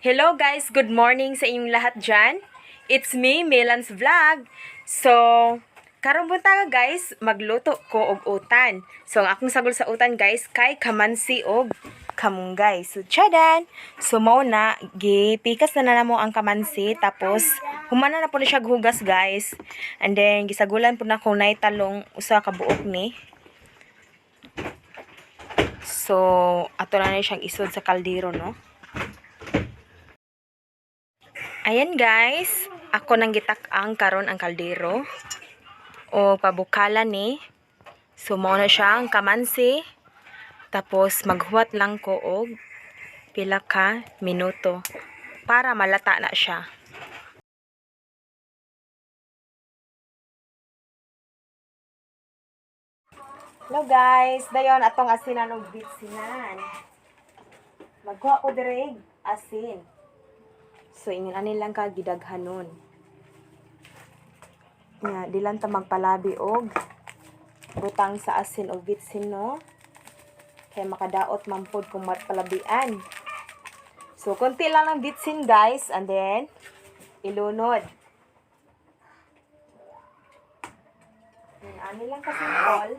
Hello guys, good morning sa inyong lahat dyan. It's me, Melans Vlog. So, karong buntaga guys, magluto ko og utan. So, ang akong sagol sa utan guys, kay kamansi og kamunggay. So, tchadan! So, mao na, gipikas na na namo ang kamansi. Tapos, humana na po na siya hugas guys. And then, gisagulan po na kung talong usa ka buok ni. So, ato na na siyang isod sa kaldero, no? Ayan guys, ako nang gitak-ang karon ang kaldero o pabukala ni. So mao na siya ang kamansi. Tapos maghuwat lang ko og pila ka minuto para malata na siya. Hello guys, dayon atong asinan og bitsinan. Magkuha ko dire asin. So ingon ani lang ka gidaghanon. Nga di lang ta magpalabi og butang sa asin og bitsin, no. Kay makadaot man pod kung matpalabian. So konti lang ang bitsin guys, and then ilunod. Ani lang ka simple.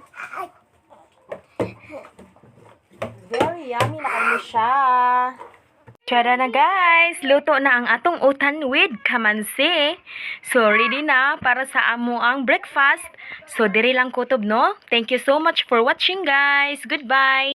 Very yummy na kami siya. Tara na guys, luto na ang atong utan with kamansi. So ready na para sa amo ang breakfast. So diri lang kutob, no. Thank you so much for watching guys. Goodbye.